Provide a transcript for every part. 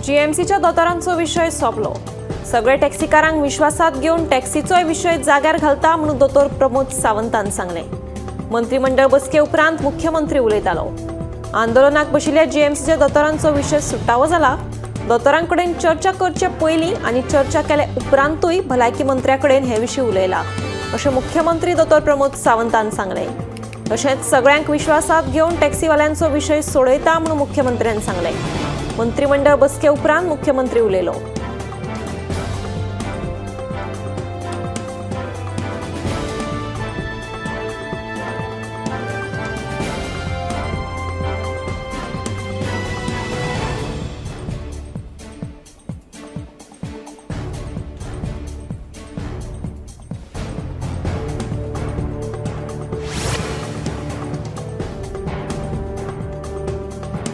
जीएमसीच्या दोतोरांचो विशय सोंपलो. सगळे टॅक्सीकारांक विश्वासात घेवन टॅक्सीचोय विशय जाग्यार घालता म्हणून दोतोर प्रमोद सावंतान सांगलें. मंत्रीमंडळ बसके उपरांत मुख्यमंत्री उलयतालो. आंदोलनाक बशिल्ल्या जीएमसीच्या दोतोरांचो विशय सुटावो जाला. दोतोरांकडेन चर्चा करचे पयलीं आनी चर्चा केले उपरांतूय भलायकी मंत्र्या कडेन हे विशीं उलयला अशें मुख्यमंत्री दोतोर प्रमोद सावंतान सांगलें. तशेंच सगळ्यांक विश्वासात घेवन टॅक्सीवाल्यांचो विशय सोडयता म्हणून मुख्यमंत्र्यान सांगलें. मंत्रीमंडळ बसके उपरांत मुख्यमंत्री उलयलो.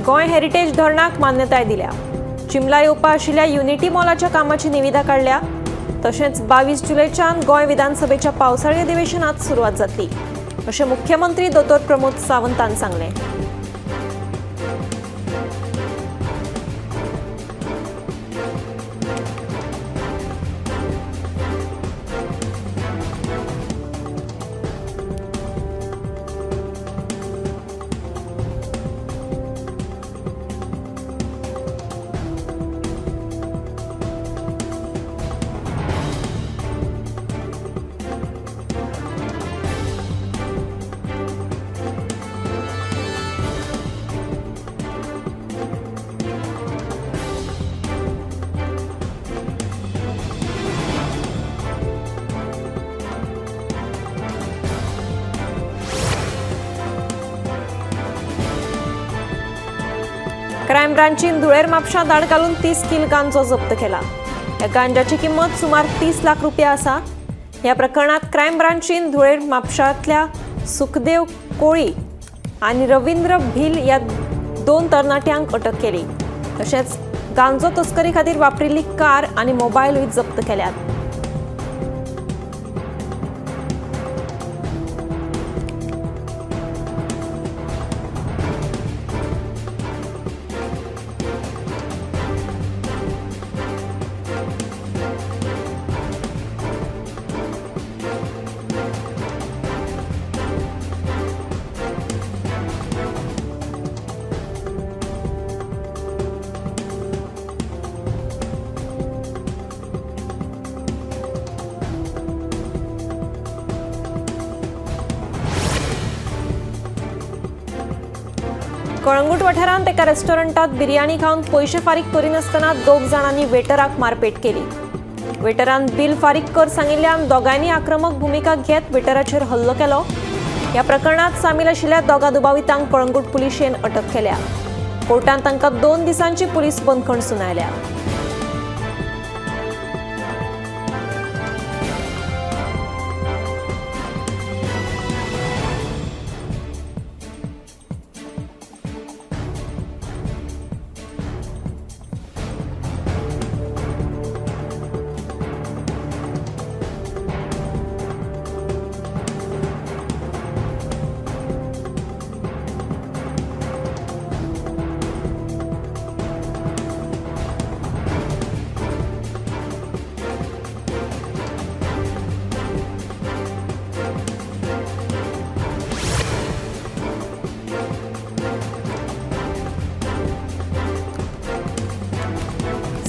गोंय हेरिटेज धरणाक मान्यताय दिल्या. चिमला येवपा आशिल्ल्या युनिटी मॉलाच्या कामाची निविदा काडल्या. तशेंच 22 जुलयच्यान गोंय विधानसभेच्या पावसाळी अधिवेशनात सुरवात जातली अशें मुख्यमंत्री दोतोर प्रमोद सावंतान सांगलें. क्रायम ब्रांचीन धुळेर म्हापशां धाड घालून 30 किल गांजो जप्त केला. ह्या गांजाची किंमत सुमार 30 लाख रुपया आसा. ह्या प्रकरणात क्रायम ब्रांचीन धुळेर म्हापशांतल्या सुखदेव कोळी आनी रवींद्र भिल ह्या 2 तरणाट्यांक अटक केली. तशेंच गांजो तस्करी खातीर वापरिल्ली कार आनी मोबायलूय जप्त केल्यात. कळंगूट वाठारांत एका रेस्टॉरंटात बिर्याणी खावन पयशे फारीक करिनासतना 2 जाणांनी वेटराक मारपेट केली. वेटरान बिल फारीक कर सांगिल्ल्यान दोगांयनी आक्रमक भुमिका घेत वेटराचेर हल्लो केलो. ह्या प्रकरणात सामील आशिल्ल्या 2 दुबावितांक कळंगूट पुलिशेन अटक केल्या. कोर्टान तांकां 2 दिसांची पुलीस बंदखण सुनायल्या.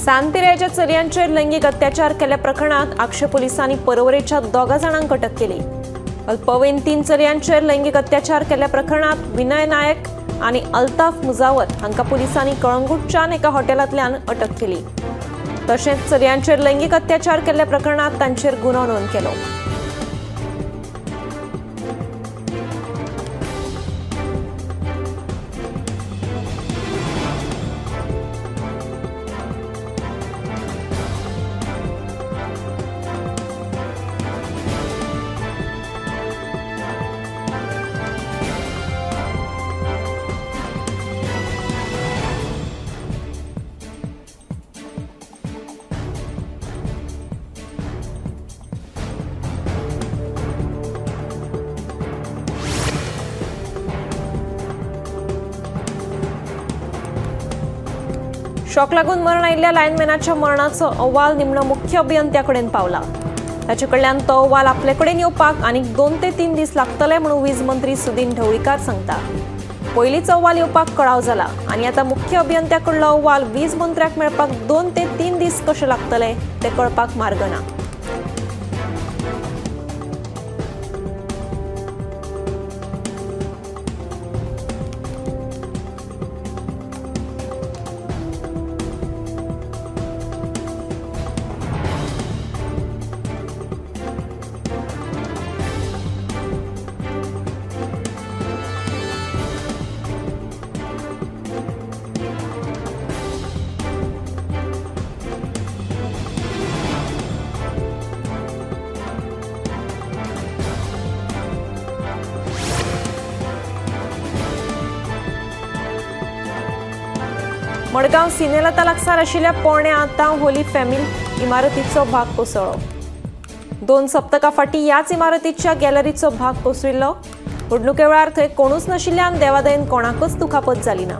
सांतिरेच्या चलयांचेर लैंगिक अत्याचार केल्ल्या प्रकरणात आक्षे पोलिसांनी परवरेच्या 2 जाणांक अटक केली. अल्पवयीन 3 चलयांचेर लैंगिक अत्याचार केल्ल्या प्रकरणात विनय नायक आनी अल्ताफ मुजावर हांकां पोलिसांनी कळंगूटच्यान एका हॉटेलांतल्यान अटक केली. तशेंच चलयांचेर लैंगिक अत्याचार केल्ल्या प्रकरणात तांचेर गुन्यांव नोंद केलो. शॉक लागून मरण आयिल्ल्या लायनमॅनाच्या मरणाचो अहवाल निमणो मुख्य अभियंत्या कडेन पावला. ताचे कडल्यान तो अहवाल आपले कडेन येवपाक आनीक 2 ते 3 दीस लागतले म्हणून वीज मंत्री सुदिन ढवळीकार सांगता. पयलींच अहवाल येवपाक कळाव जाला आनी आतां मुख्य अभियंत्या कडलो अहवाल वीज मंत्र्याक मेळपाक 2 ते 3 दीस कशे लागतले ते कळपाक मार्ग ना. मडगांव सिनेलता लागसार आशिल्ल्या 7:45 होली फॅमिली इमारतीचो भाग कोसळ्ळो. 2 सप्तकां फाटीं ह्याच इमारतीच्या गॅलरीचो भाग कोसळिल्लो. घडणुके वेळार थंय कोणूच नाशिल्ल्यान देवादयेन कोणाकच दुखापत जाली ना.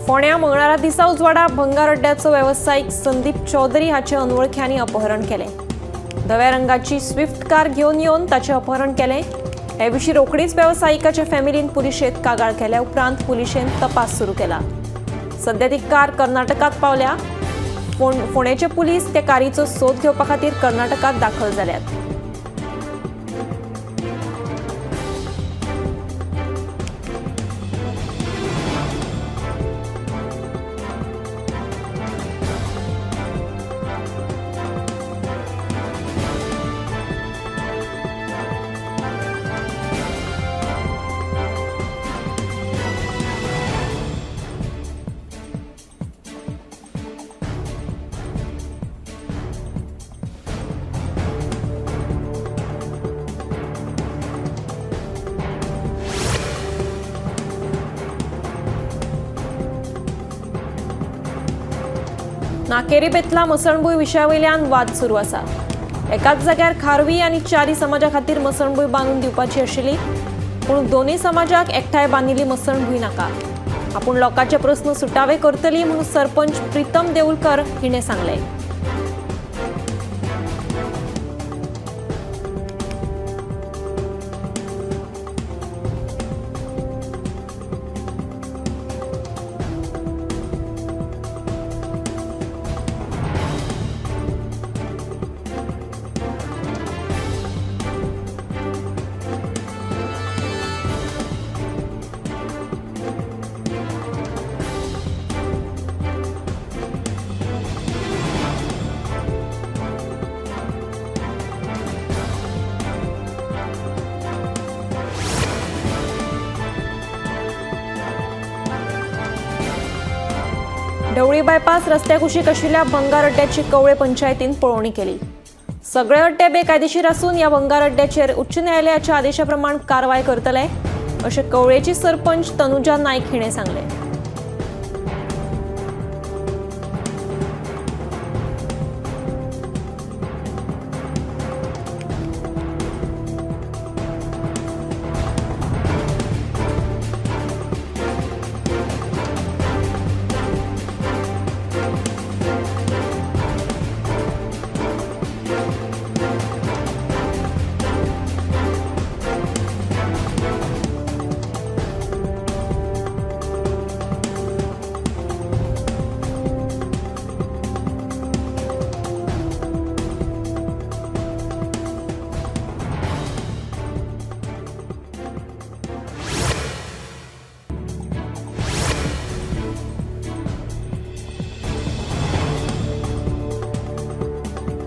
फोंड्या मंगळारा दिसा उजवाडा भंगार अड्ड्याचो वेवसायीक संदीप चौधरी हाचे अनवळख्यांनी अपहरण केलें. धव्या रंगाची स्विफ्ट कार घेवन येवन ताचें अपहरण केलें. हे विशीं रोखडीच वेवसायिकाच्या फॅमिलीन पुलिशेंत कागाळ केल्या उपरांत पुलिशेन तपास सुरू केला. सध्या ती कार कर्नाटकांत पावल्या. फोंडेचे पुलीस त्या कारीचो सोद घेवपा खातीर कर्नाटकांत दाखल जाल्यात. नाकेरी बेतला मसणभूंय विशयावयल्यान वाद सुरू आसा. एकाच जाग्यार खारवी आनी चारी समाजा खातीर मसणभूंय बांदून दिवपाची आशिल्ली, पूण दोनूय समाजाक एकठांय बांदिल्ली मसणभूंय नाका. आपूण लोकांचे प्रस्न सुटावे करतली म्हणून सरपंच प्रीतम देऊलकर हिणें सांगलें. ढवळी बायपास रस्त्या कुशीक आशिल्ल्या भंगार अड्ड्याची कवळे पंचायतीन पळोवणी केली. सगळे अड्डे बेकायदेशीर आसून ह्या भंगार अड्ड्याचेर उच्च न्यायालयाच्या आदेशा प्रमाण कारवाय करतले अशें कवळेची सरपंच तनुजा नायक हिणें सांगलें.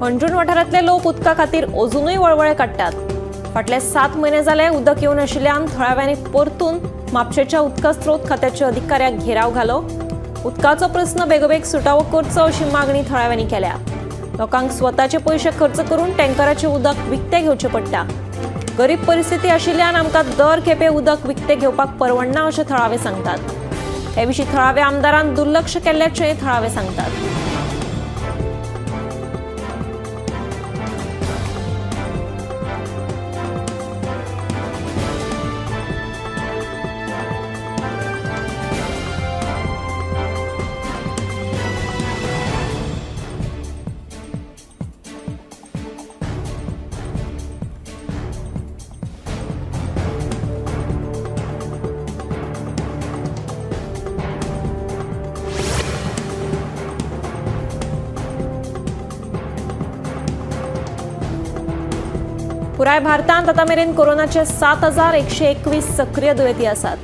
हणजूण वाठारांतले लोक उदका खातीर अजुनूय वळवळे काडटात. फाटले 7 म्हयने जाले उदक येवनाशिल्ल्यान थळाव्यांनी परतून म्हापशेच्या उदका स्रोत खात्याच्या अधिकाऱ्याक घेराव घालो. उदकाचो प्रस्न बेगोबेग सुटावो करचो अशी मागणी थळाव्यांनी केल्या. लोकांक स्वताचे पयशे खर्च करून टँकराचें उदक विकतें घेवचें पडटा. गरीब परिस्थिती आशिल्ल्यान आमकां दर खेपे उदक विकतें घेवपाक परवडना अशें थळावे सांगतात. हे विशीं थळाव्या आमदारान दुर्लक्ष केल्ल्याचें थळावे सांगतात. पुराय भारतांत आतां मेरेन कोरोनाचे 7121 सक्रीय दुयेंती आसात.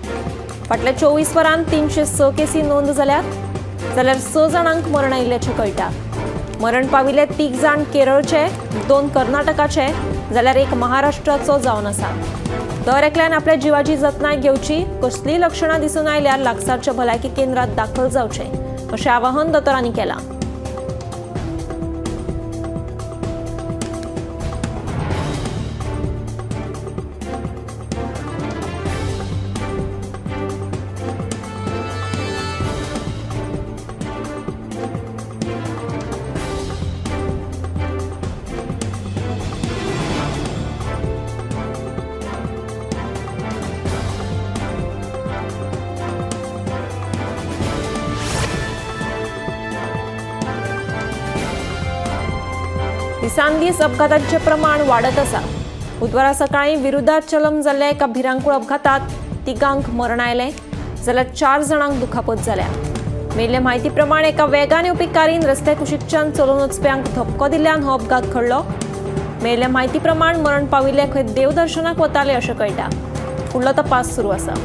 फाटल्या 24 वरांत 306 केसी नोंद जाल्यात, जाल्यार 6 जाणांक मरण आयिल्ल्याचें कळटा. मरण पाविल्ले 3 जाण केरळचे, 2 कर्नाटकाचे जाल्यार 1 महाराष्ट्राचो जावन आसा. दर एकल्यान आपल्या जिवाची जतनाय घेवची, कसलीय लक्षणां दिसून आयल्यार लागसारच्या भलायकी केंद्रात दाखल जावचें अशें आवाहन दोतोरांनी केलां. दिसानदीस अपघातांचें प्रमाण वाडत आसा. बुधवारा सकाळीं विरुद्धाचलम जाल्ल्या एका भिरांकूळ अपघातात 3 मरण आयलें जाल्यार 4 जाणांक दुखापत जाल्या. मेळिल्ले म्हायती प्रमाण एका वेगान येवपी कारीन रस्त्या कुशीकच्यान चलोवन वचप्यांक धपको दिल्ल्यान हो अपघात घडलो. मेळिल्ले म्हायती प्रमाण मरण पाविल्ले खंय देवदर्शनाक वताले अशें कळटा. फुडलो तपास सुरू आसा.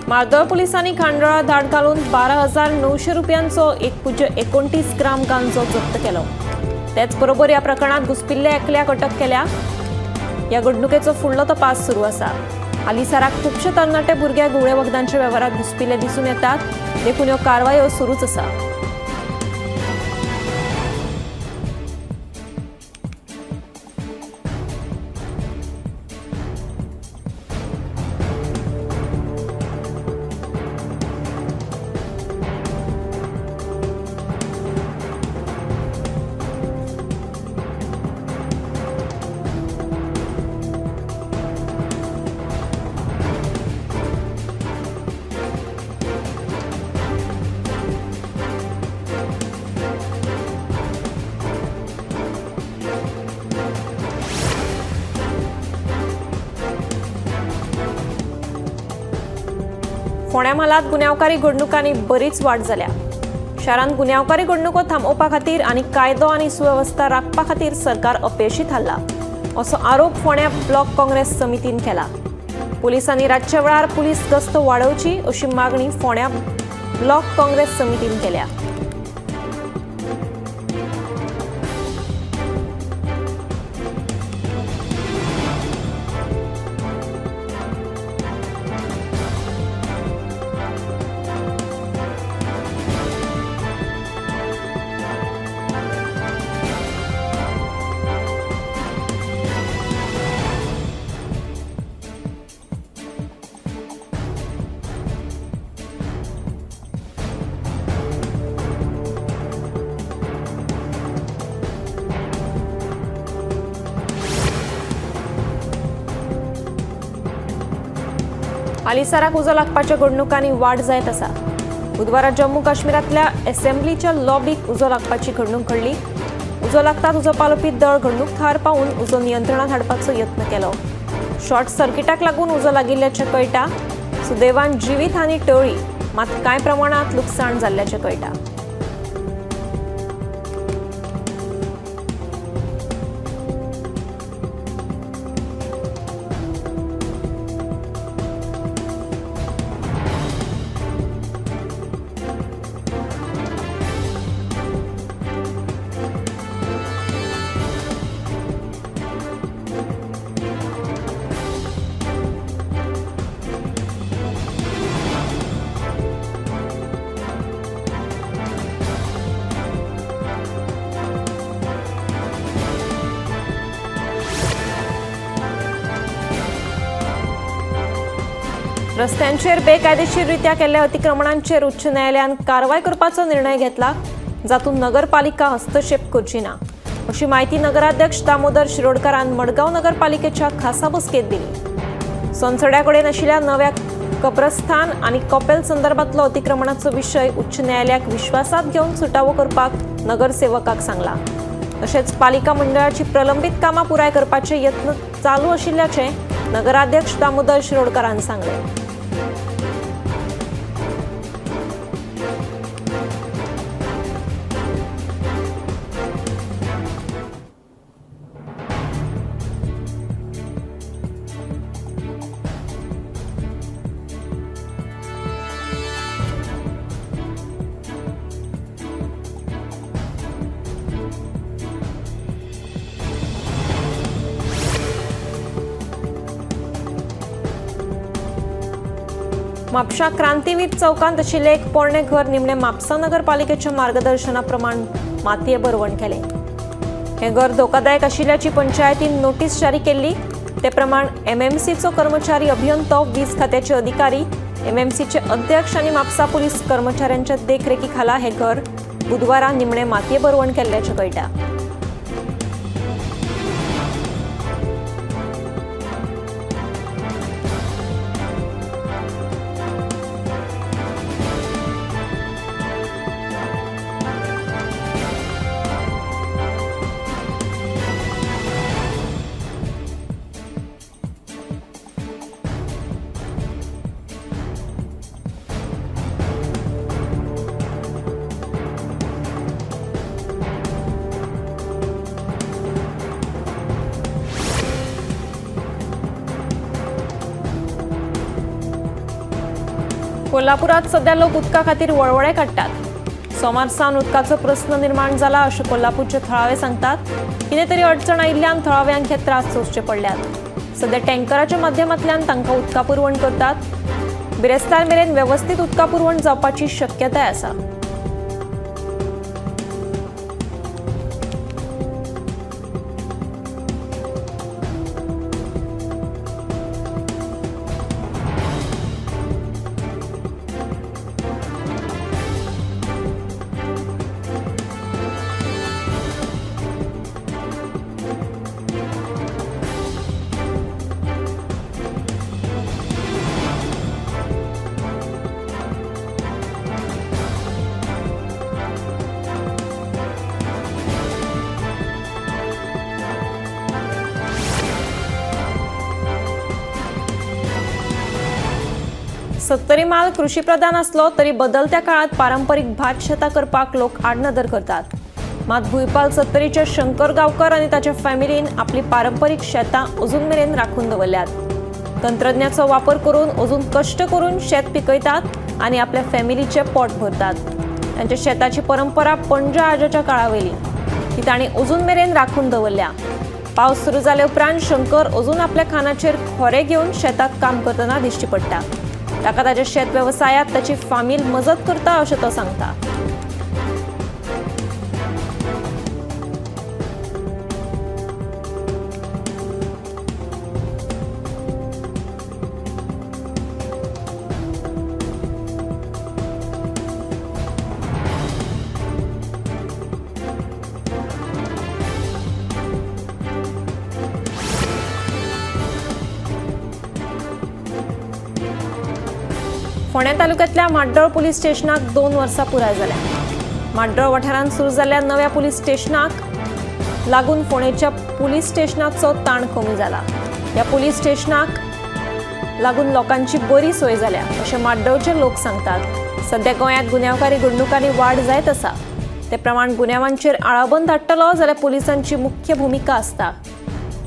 मार्दोळ पुलिसांनी खांडोळा धाड घालून 12,900 रुपयांचो 1.29 ग्राम गांजो जप्त केलो. तेच बरोबर ह्या प्रकरणात घुसपिल्ल्या एकल्याक अटक केल्या. ह्या घडणुकेचो फुडलो तपास सुरू आसा. हालींसराक खुबशे तरणाटे भुरगे घुंवळे वखदांच्या वेव्हारात घुसपिल्ले दिसून येतात, देखून ह्यो कारवायो सुरूच आसा. फोंड्या म्हालांत गुन्यांवकारी घडणुकांनी बरीच वाड जाल्या. शारांत गुन्यांवकारी घडणुको थांबोवपा खातीर आनी कायदो आनी सुवेवस्था राखपा खातीर सरकार अपेशी थारला असो आरोप फोंड्या ब्लॉक काँग्रेस समितीन केला. पुलिसांनी रातच्या वेळार पुलीस गस्त वाडोवची अशी मागणी फोंड्या ब्लॉक काँग्रेस समितीन केल्या. हालींसराक उजो लागपाच्या घडणुकांनी वाड जायत आसा. बुधवारा जम्मू काश्मीरांतल्या असेंब्लीच्या लॉबीक उजो लागपाची घडणूक घडली. उजो लागतात उजो पालोवपी दळ घडणूक थळार पावून उजो नियंत्रणात हाडपाचो यत्न केलो. शॉर्ट सर्किटाक लागून उजो लागिल्ल्याचें कळटा. सुदैवान जिवीत हानी टळ्ळी, मात कांय प्रमाणांत लुकसाण जाल्ल्याचें कळटा. रस्त्यांचेर बेकायदेशीररित्या केल्ल्या अतिक्रमणांचेर उच्च न्यायालयान कारवाय करपाचो निर्णय घेतला, जातूंत नगरपालिका हस्तक्षेप करची ना अशी म्हायती नगराध्यक्ष दामोदर शिरोडकारान मडगांव नगरपालिकेच्या खासा बसकेंत दिली. सोनसड्या कडेन आशिल्ल्या नव्या कब्रस्थान आनी कपेल संदर्भातलो अतिक्रमणाचो विशय उच्च न्यायालयाक विश्वासात घेवन सुटावो करपाक नगरसेवकाक सांगला. तशेंच पालिका मंडळाची प्रलंबित कामां पुराय करपाचे यत्न चालू आशिल्ल्याचें नगराध्यक्ष दामोदर शिरोडकारान सांगलें. म्हापशा क्रांतीवीर चौकांत आशिल्लें एक पोरणें घर निमणें म्हापसा नगरपालिकेच्या मार्गदर्शना प्रमाण मातये भरवण केलें. हें घर धोकादायक आशिल्ल्याची पंचायतीन नोटीस जारी केल्ली. ते प्रमाण एमएमसीचो कर्मचारी अभियंतो, वीज खात्याचे अधिकारी, एमएमसीचे अध्यक्ष आनी म्हापसा पुलीस कर्मचाऱ्यांच्या देखरेखी खाला हें घर बुधवारा निमणें मातये भरवण केल्ल्याचें कळटा. कोल्हापुरात सध्या लोक उदका खातीर वळवळे काडटात. सोमार सावन उदकाचो प्रस्न निर्माण जाला अशें कोल्हापूरचे थळावे सांगतात. कितें तरी अडचण आयिल्ल्यान थळाव्यांक हे त्रास सोंसचे पडल्यात. सध्या टँकराच्या माध्यमांतल्यान तांकां उदका पुरवण करतात. बिरेस्तार मेरेन वेवस्थीत उदका पुरवण जावपाची शक्यताय आसा. सत्तरी माल कृषीप्रधान आसलो तरी बदलत्या काळात पारंपरिक भात शेतां करपाक लोक आडनदर करतात. मात भुंयपाल सत्तरीचे शंकर गांवकर आनी ताच्या फॅमिलीन आपली पारंपरिक शेतां अजून मेरेन राखून दवरल्यात. तंत्रज्ञाचो वापर करून अजून कश्ट करून शेत पिकयतात आनी आपल्या फॅमिलीचें पोट भरतात. तांच्या शेताची परंपरा पणजा आजाच्या काळावेली ती तांणी अजून मेरेन राखून दवरल्या. पावस सुरू जाले उपरांत शंकर अजून आपल्या खानाचेर खोरे घेवन शेतात काम करतना दिश्टी पडटा. ताका ताच्या शेत वेवसायात ताची फामील मजत करता अशें तो सांगता. फोंड्या तालुक्यांतल्या म्हाड्डोळ पुलीस स्टेशनाक 2 वर्सां पुराय जाल्या. म्हाड्डोळ वाठारांत सुरू जाल्ल्या नव्या पुलीस स्टेशनाक लागून फोंडेच्या पुलीस स्टेशनाचो ताण कमी जाला. ह्या पुलीस स्टेशनाक लागून लोकांची बरी सोय जाल्या अशें म्हाड्डोळचे लोक सांगतात. सध्या गोंयांत गुन्यांवकारी घडणुकांनी वाड जायत आसा. ते प्रमाण गुन्यांवांचेर आळाबंद हाडटलो जाल्यार पुलिसांची मुख्य भुमिका आसता.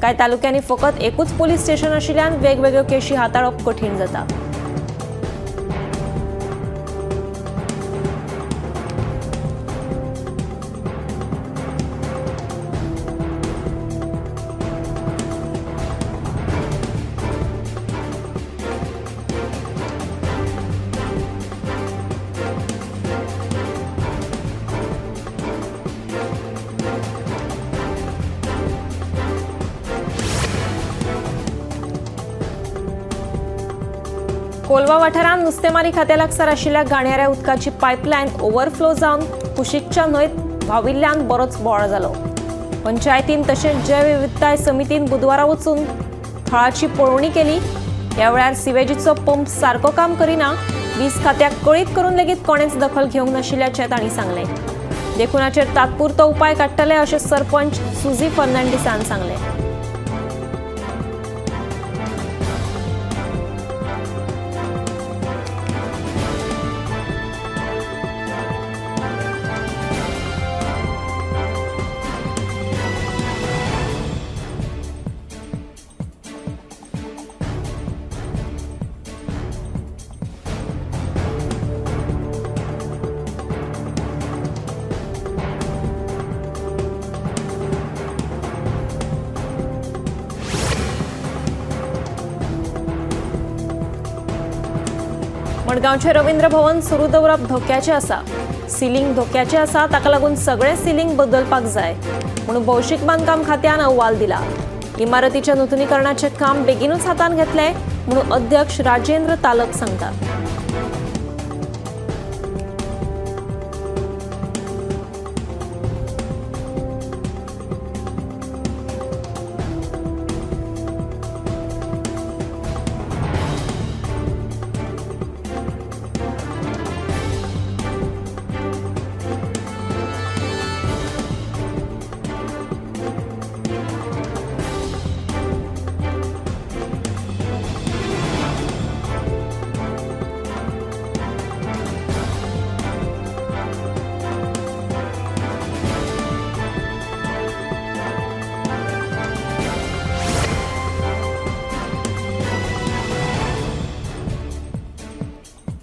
कांय तालुक्यांनी फकत एकूच पुलीस स्टेशन आशिल्ल्यान वेगवेगळ्यो केशी हाताळप कठीण जाता. कोलवा वाठारांत नुस्तेमारी खात्या लागसार आशिल्ल्या घाणयाऱ्या उदकाची पायपलायन ओव्हरफ्लो जावन कुशीकच्या न्हंयत व्हांविल्ल्यान बरोच बोवाळ जालो. पंचायतीन तशेंच जैवविविधताय समितीन बुधवारा वचून थळाची पळोवणी केली. ह्या वेळार सिवेजीचो पंप सारको काम करिना, वीज खात्याक कळीत करून लेगीत कोणेच दखल घेवंक नाशिल्ल्याचें तांणी सांगलें. देखून हाचेर तात्पुरतो उपाय काडटले अशें सरपंच सुझी फर्नांडीसान सांगलें. मडगांवचे रवींद्र भवन सुरू दवरप धोक्याचें आसा. सिलिंग धोक्याचें आसा, ताका लागून सगळें सिलिंग बदलपाक जाय म्हणून भौशीक बांदकाम खात्यान अहवाल दिला. इमारतीच्या नुतनीकरणाचें काम बेगीनूच हातांत घेतलें म्हणून अध्यक्ष राजेंद्र तालक सांगतात.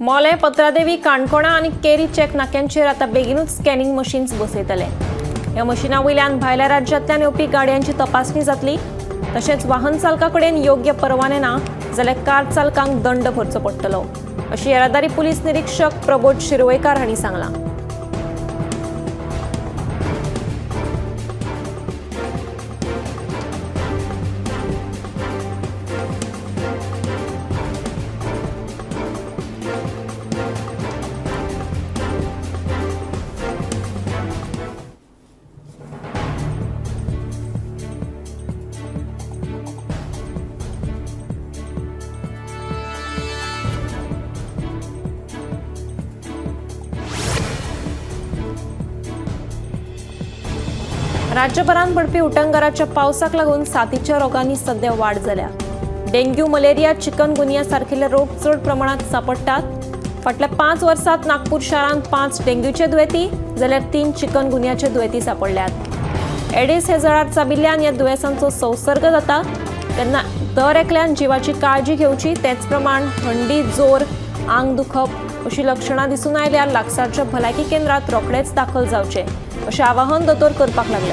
मोलें, पत्रादेवी, काणकोणा आनी केरी चेक नाक्यांचेर आतां बेगीनूच स्कॅनिंग मशीन्स बसयतले. ह्या मशिना वयल्यान भायल्या राज्यांतल्यान येवपी गाडयांची तपासणी जातली. तशेंच वाहन चालका कडेन योग्य परवाने ना जाल्यार कार चालकांक दंड भरचो पडटलो अशी येरादारी पुलीस निरीक्षक प्रबोध शिरवयकार हांणी सांगलां. राज्यभरांत पडपी उटंगाराच्या पावसाक लागून साथीच्या रोगांनी सध्या वाड जाल्या. डेंग्यू, मलेरिया, चिकनगुनिया सारकिल्ले रोग चड प्रमाणात सांपडटात. फाटल्या 5 वर्सांत नागपूर शारांत 5 डेंग्यूचे दुयेंती जाल्यार 3 चिकनगुनियाचे दुयेंती सांपडल्यात. एडिस हे जळार चाबिल्ल्यान ह्या दुयेंसांचो संसर्ग जाता. तेन्ना दर एकल्यान जिवाची काळजी घेवची. तेच प्रमाण थंडी, जोर, आंग दुखप अशी लक्षणां दिसून आयल्यार लागसारच्या भलायकी केंद्रात रोखडेच दाखल जावचे अशें आवाहन दोतोर करपाक लागले.